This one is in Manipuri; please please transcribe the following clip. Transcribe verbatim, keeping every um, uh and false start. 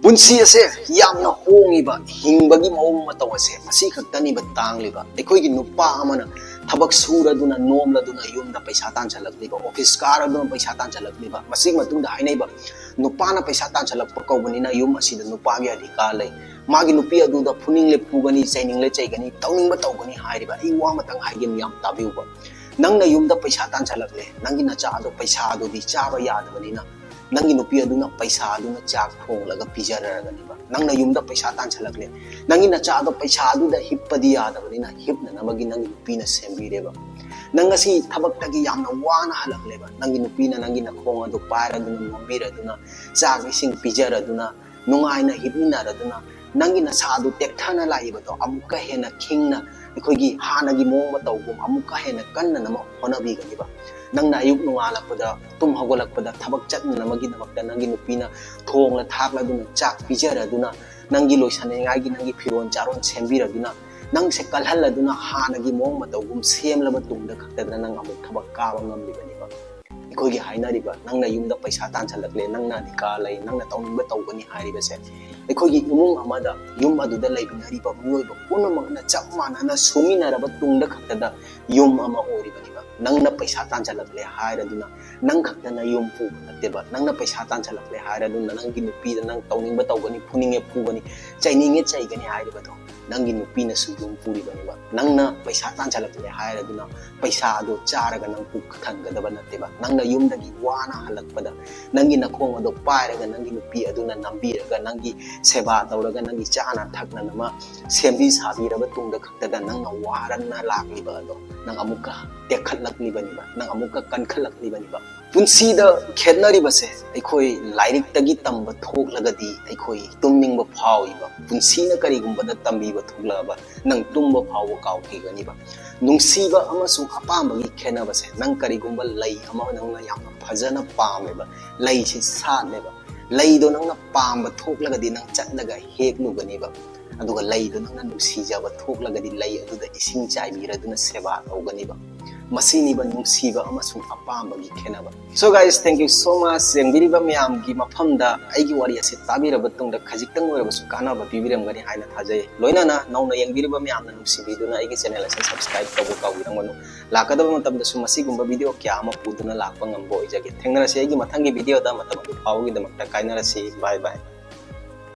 ꯄꯨꯟꯁꯤ ꯑꯁꯦ ꯌꯥꯝꯅ ꯍꯣꯡꯉꯤꯕ, ꯍꯤꯡꯕꯒꯤ ꯃꯑꯣꯡ ꯃꯇꯧ ꯑꯁꯦ ꯃꯁꯤ ꯈꯛꯇꯅꯤꯕ ꯇꯥꯡꯂꯤꯕ꯫ ꯑꯩꯈꯣꯏꯒꯤ ꯅꯨꯄꯥ ꯑꯃꯅ ꯊꯕꯛ ꯁꯨꯔꯗꯨꯅ, ꯅꯣꯝꯂꯗꯨꯅ ꯌꯨꯝꯗ ꯄꯩꯁꯥ ꯇꯥꯟꯁꯤꯜꯂꯛꯂꯤꯕ, ꯑꯣꯐꯤꯁ ꯀꯥꯔꯗꯨꯅ ꯄꯩꯁꯥ ꯇꯥꯟꯁꯤꯜꯂꯛꯂꯤꯕ, ꯃꯁꯤꯒꯤ ꯃꯇꯨꯡꯗ ꯍꯥꯏꯅꯩꯕ, ꯅꯨꯄꯥꯅ ꯄꯩꯁꯥ ꯇꯥꯟꯁꯤꯜꯂꯛꯄ ꯀꯧꯕꯅꯤꯅ ꯌꯨꯝ ꯑꯁꯤꯗ ꯅꯨꯄꯥꯒꯤ ꯑꯙꯤꯀꯥꯔ ꯂꯩ꯫ ꯃꯥꯒꯤ ꯅꯨꯄꯤ ꯑꯗꯨꯗ ꯐꯨꯅꯤꯡꯂꯦ ꯐꯨꯒꯅꯤ, ꯆꯩꯅꯤꯡꯂꯦ ꯆꯩꯒꯅꯤ, ꯇꯧꯅꯤꯡꯕ ꯇꯧꯒꯅꯤ ꯍꯥꯏꯔꯤꯕ꯫ ꯑꯩ ꯋꯥ ꯑꯃꯇꯪ ꯍꯥꯏꯒꯦ, ꯌꯥꯝ ꯇꯥꯕꯤꯌꯨꯕ꯫ ꯅꯪꯅ ꯌꯨꯝꯗ ꯄꯩꯁꯥ ꯇꯥꯟꯁꯤꯜꯂꯛꯂꯦ, ꯅꯪꯒꯤ ꯅꯆꯥ ꯑꯗꯣ ꯄꯩꯁꯥ ꯑꯗꯨꯗꯤ ꯆꯥꯕ ꯌꯥꯗꯕꯅꯤꯅ, ꯅꯪꯒꯤ ꯅꯨꯄꯤ ꯑꯗꯨꯅ ꯄꯩꯁꯥ ꯑꯗꯨꯅ ꯆꯥꯛ ꯊꯣꯡꯂꯒ ꯄꯤꯖꯔꯒꯅꯤꯕ꯫ ꯅꯪꯅ ꯌꯨꯝꯗ ꯄꯩꯁꯥ ꯇꯥꯟꯁꯤꯜꯂꯛꯂꯦ, ꯅꯪꯒꯤ ꯅꯆꯥꯗꯣ ꯄꯩꯁꯥ ꯑꯗꯨꯗ ꯍꯤꯞꯄꯗꯤ ꯌꯥꯗꯕꯅꯤꯅ ꯍꯤꯞꯅꯅꯕꯒꯤ ꯅꯪꯒꯤ ꯅꯨꯄꯤꯅ ꯁꯦꯝꯕꯤꯔꯦꯕ꯫ ꯅꯪ ꯉꯁꯤ ꯊꯕꯛꯇꯒꯤ ꯌꯥꯝꯅ ꯋꯥꯅ ꯍꯜꯂꯛꯂꯦꯕ, ꯅꯪꯒꯤ ꯅꯨꯄꯤꯅ ꯅꯪꯒꯤ ꯅꯈꯣꯡ ꯑꯗꯨ ꯄꯥꯏꯔꯗꯨꯅ, ꯅꯣꯝꯕꯤꯔꯗꯨꯅ, ꯆꯥꯛ ꯏꯁꯤꯡ ꯄꯤꯖꯔꯗꯨꯅ, ꯅꯨꯡꯉꯥꯏꯅ ꯍꯤꯞꯃꯤꯟꯅꯔꯗꯨꯅ, ꯅꯪꯒꯤ ꯅꯁꯥꯗꯨ ꯇꯦꯛꯊꯅ ꯂꯥꯛꯏꯕꯗꯣ ꯑꯃꯨꯛꯀ ꯍꯦꯟꯅ ꯈꯤꯡꯅ, ꯑꯩꯈꯣꯏꯒꯤ ꯍꯥꯟꯅꯒꯤ ꯃꯑꯣꯡ ꯃꯇꯧꯒꯨꯝ ꯑꯃꯨꯛꯀ ꯍꯦꯟꯅ ꯀꯟꯅꯅꯕ ꯍꯣꯠꯅꯕꯤꯒꯅꯤꯕ꯫ ꯅꯪꯅ ꯑꯌꯨꯛ ꯅꯣꯡꯉꯥꯜꯂꯛꯄꯗ, ꯇꯨꯝ ꯍꯧꯒꯠꯂꯛꯄꯗ ꯊꯕꯛ ꯆꯠꯅꯅꯕꯒꯤꯗꯃꯛꯇ ꯅꯪꯒꯤ ꯅꯨꯄꯤꯅ ꯊꯣꯡꯂ ꯊꯥꯛꯂꯗꯨꯅ, ꯆꯥꯛ ꯄꯤꯖꯔꯗꯨꯅ, ꯅꯪꯒꯤ ꯂꯣꯏꯁꯟꯅꯤꯡꯉꯥꯏꯒꯤ ꯅꯪꯒꯤ ꯐꯤꯔꯣꯜ ꯆꯥꯔꯣꯟ ꯁꯦꯝꯕꯤꯔꯗꯨꯅ, ꯅꯪꯁꯦ ꯀꯜꯍꯜꯂꯗꯨꯅ ꯍꯥꯟꯅꯒꯤ ꯃꯑꯣꯡ ꯃꯇꯧꯒꯨꯝ ꯁꯦꯝꯂꯕ ꯇꯨꯡꯗ ꯈꯛꯇꯗ ꯅꯪ ꯑꯃꯨꯛ ꯊꯕꯛ ꯀꯥꯕ ꯉꯝꯂꯤꯕꯅꯦꯕ꯫ ꯑꯩꯈꯣꯏꯒꯤ ꯍꯥꯏꯅꯔꯤꯕ, ꯅꯪꯅ ꯌꯨꯝꯗ ꯄꯩꯁꯥ ꯇꯥꯟꯁꯤꯜꯂꯛꯂꯦ, ꯅꯪꯅ ꯑꯙꯤꯀꯥꯔ ꯂꯩ, ꯅꯪꯅ ꯇꯧꯅꯤꯡꯕ ꯇꯧꯒꯅꯤ ꯍꯥꯏꯔꯤꯕꯁꯦ, ꯑꯩꯈꯣꯏꯒꯤ ꯏꯃꯨꯡ ꯑꯃꯗ, ꯌꯨꯝ ꯑꯗꯨꯗ ꯂꯩꯃꯤꯟꯅꯔꯤꯕ ꯃꯤꯑꯣꯏꯕ ꯄꯨꯝꯅꯃꯛꯅ ꯆꯞ ꯃꯥꯟꯅꯅ ꯁꯨꯃꯤꯟꯅꯔꯕ ꯇꯨꯡꯗ ꯈꯛꯇꯗ ꯌꯨꯝ ꯑꯃ ꯑꯣꯏꯔꯤꯕꯅꯦꯕ꯫ ꯅꯪꯅ ꯄꯩꯁꯥ ꯇꯥꯟꯁꯤꯜꯂꯛꯂꯦ ꯍꯥꯏꯔꯗꯨꯅ ꯅꯪ ꯈꯛꯇꯅ ꯌꯨꯝ ꯄꯨꯕ ꯅꯠꯇꯦꯕ꯫ ꯅꯪꯅ ꯄꯩꯁꯥ ꯇꯥꯟꯁꯤꯜꯂꯛꯂꯦ ꯍꯥꯏꯔꯗꯨꯅ ꯅꯪꯒꯤ ꯅꯨꯄꯤꯗ ꯅꯪ ꯇꯧꯅꯤꯡꯕ ꯇꯧꯒꯅꯤ, ꯐꯨꯅꯤꯡꯉꯦ ꯐꯨꯒꯅꯤ, ꯆꯩꯅꯤꯡꯉꯦ ꯆꯩꯒꯅꯤ ꯍꯥꯏꯔꯤꯕꯗꯣ, ꯅꯪꯒꯤ ꯅꯨꯄꯤꯅꯁꯨ ꯌꯨꯝ ꯄꯨꯔꯤꯕꯅꯦꯕ꯫ ꯅꯪꯅ ꯄꯩꯁꯥ ꯇꯥꯟꯁꯤꯜꯂꯛꯂꯦ ꯍꯥꯏꯔꯗꯨꯅ ꯄꯩꯁꯥ ꯑꯗꯣ ꯆꯥꯔꯒ ꯅꯪ ꯄꯨꯛ ꯊꯟꯒꯗꯕ ꯅꯠꯇꯦꯕ꯫ ꯅꯪꯅ ꯌꯨꯝꯗꯒꯤ ꯋꯥꯅ ꯍꯜꯂꯛꯄꯗ ꯅꯪꯒꯤ ꯅꯈꯣꯡ ꯑꯗꯣ ꯄꯥꯏꯔꯒ ꯅꯪꯒꯤ ꯅꯨꯄꯤ ꯑꯗꯨꯅ ꯅꯝꯕꯤꯔꯒ ꯅꯪꯒꯤ ꯁꯦꯕꯥ ꯇꯧꯔꯒ ꯅꯪꯒꯤ ꯆꯥꯅ ꯊꯛꯅꯅꯕ ꯁꯦꯝꯕꯤ ꯁꯥꯕꯤꯔꯕ ꯇꯨꯡꯗ ꯈꯛꯇꯗ ꯅꯪꯅ ꯋꯥꯔꯛꯅ ꯂꯥꯛꯂꯤꯕ ꯑꯗꯣ ꯅꯪ ꯑꯃꯨꯛꯀ ꯇꯦꯛꯈꯠꯂꯛꯂꯤꯕꯅꯤꯕ, ꯅꯪ ꯑꯃꯨꯛꯀ ꯀꯟꯈꯠꯂꯛꯂꯤꯕꯅꯤꯕ꯫ ꯄꯨꯟꯁꯤꯗ ꯈꯦꯠꯅꯔꯤꯕꯁꯦ, ꯑꯩꯈꯣꯏ ꯂꯥꯏꯔꯤꯛꯇꯒꯤ ꯇꯝꯕ ꯊꯣꯛꯂꯒꯗꯤ ꯑꯩꯈꯣꯏ ꯇꯨꯝꯅꯤꯡꯕ ꯐꯥꯎꯏꯕ꯫ ꯄꯨꯟꯁꯤꯅ ꯀꯔꯤꯒꯨꯝꯕꯗ ꯇꯝꯕꯤꯕ ꯊꯣꯛꯂꯛꯑꯕ ꯅꯪ ꯇꯨꯝꯕ ꯐꯥꯎꯕ ꯀꯥꯎꯈꯤꯒꯅꯤꯕ꯫ ꯅꯨꯡꯁꯤꯕ ꯑꯃꯁꯨꯡ ꯑꯄꯥꯝꯕꯒꯤ ꯈꯦꯠꯅꯕꯁꯦ, ꯅꯪ ꯀꯔꯤꯒꯨꯝꯕ ꯂꯩ ꯑꯃ ꯅꯪꯅ ꯌꯥꯝꯅ ꯐꯖꯅ ꯄꯥꯝꯃꯦꯕ, ꯂꯩꯁꯤ ꯁꯥꯠꯂꯦꯕ, ꯂꯩꯗꯣ ꯅꯪꯅ ꯄꯥꯝꯕ ꯊꯣꯛꯂꯒꯗꯤ ꯅꯪ ꯆꯠꯂꯒ ꯍꯦꯛꯂꯨꯒꯅꯤꯕ꯫ ꯑꯗꯨꯒ ꯂꯩꯗꯣ ꯅꯪꯅ ꯅꯨꯡꯁꯤꯖꯕ ꯊꯣꯛꯂꯒꯗꯤ ꯂꯩ ꯑꯗꯨꯗ ꯏꯁꯤꯡ ꯆꯥꯏꯕꯤꯔꯗꯨꯅ ꯁꯦꯕꯥ ꯇꯧꯒꯅꯤꯕ꯫ ꯃꯁꯤꯅꯤꯕ ꯅꯨꯡꯁꯤꯕ ꯑꯃꯁꯨꯡ ꯑꯄꯥꯝꯕꯒꯤ ꯈꯦꯠꯅꯕ꯫ So guys, thank you so much꯫ ꯌꯦꯡꯕꯤꯔꯤꯕ ꯃꯌꯥꯝꯒꯤ ꯃꯐꯝꯗ ꯑꯩꯒꯤ ꯋꯥꯔꯤ ꯑꯁꯤ ꯇꯥꯕꯤꯔꯕ ꯃꯇꯨꯡꯗ ꯈꯖꯤꯛꯇꯪ ꯑꯣꯏꯔꯕꯁꯨ ꯀꯥꯟꯅꯕ ꯄꯤꯕꯤꯔꯝꯒꯅꯤ ꯍꯥꯏꯅ ꯊꯥꯖꯩ꯫ ꯂꯣꯏꯅꯅ ꯅꯧꯅ ꯌꯦꯡꯕꯤꯔꯤꯕ ꯃꯌꯥꯝꯅ ꯅꯨꯡꯁꯤꯕꯤꯗꯨꯅ ꯑꯩꯒꯤ channel ꯑꯁꯤ subscribe ꯇꯧꯕ ꯀꯥꯎꯕꯤꯔꯝꯒꯅꯨ꯫ ꯂꯥꯛꯀꯗꯕ ꯃꯇꯝꯗꯁꯨ ꯃꯁꯤꯒꯨꯝꯕ video ꯀꯌꯥ ꯑꯃ ꯄꯨꯗꯨꯅ ꯂꯥꯛꯄ ꯉꯝꯕ ꯑꯣꯏꯖꯒꯦ꯫ ꯊꯦꯡꯅꯔꯁꯤ ꯑꯩꯒꯤ ꯃꯊꯪꯒꯤ video ꯗ꯫ ꯃꯇꯝ ꯑꯗꯨ ꯐꯥꯎꯕꯒꯤꯗꯃꯛꯇ ꯀꯥꯏꯅꯔꯁꯤ꯫ Bye bye꯫